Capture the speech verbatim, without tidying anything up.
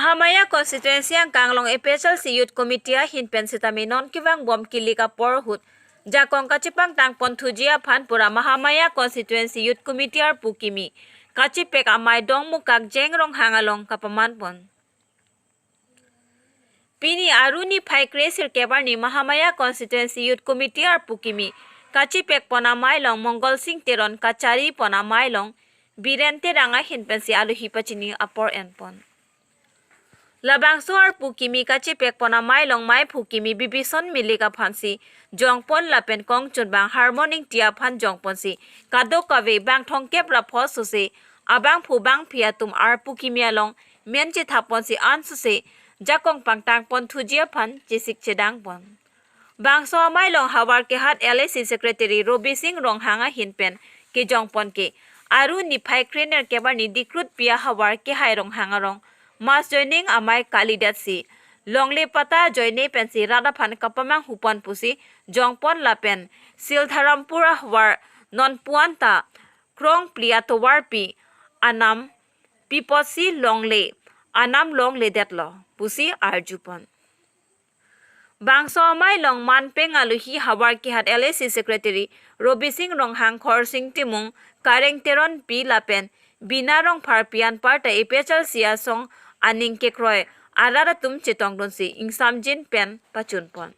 Mahamaya Constituency angkang along A P H L C Youth Committee ahin pen sitame non kevangbom kilik apor ahut jakong kachepangtang ponthuji aphan pura Mahamaya Constituency Youth Committee arpu kimi kachepek amei Dongmukak Jeng Ronghang along kapaman pon. Pini Aru niphai kre sirkep arni Mahamaya Constituency Youth Committee arpu kimi kachepek pon amei along Mongol Sing Teron, kachari pon amei along Biren Terang ahin pensi alohi pachini apor en pon. Labangso arpu kimi kachepek pon amei along meiphu kimi Bibison Milik aphansi jongpon lapen kongchunbang Harmon Ingti aphan jongponsi kadokave bang thomkep ra pho sose abangphu bangphi atum arpu kimi along men chethap ponsi ansose jakong pangtang ponthuji aphan chesik chedang pon. Bangso amei along havar kehat L A C Secretary Robising Ronghang ahin pen kejongpon ke Aru niphai kre nerkep arni Dikrutpi ahavar Kehai Ronghang arong mass joining amei kalidetsi longle patta ajoine pensi rat aphan kapamanghu pon pusi jongpon lapen Sildharampur ahavar nonpu anta krongphli atovarpi anam pi apotsi longle anam longledetlo pusi arju pon. Bangso amei along manpeng alohi havar kehat L A C Secretary Robising Ronghang, Khorsing Timung, Kareng Teronpi lapen Bina Rongpharpi anparta A P H L C asong aning kekroi arat atum chetongdunsi ingsamjin pen pachun pon.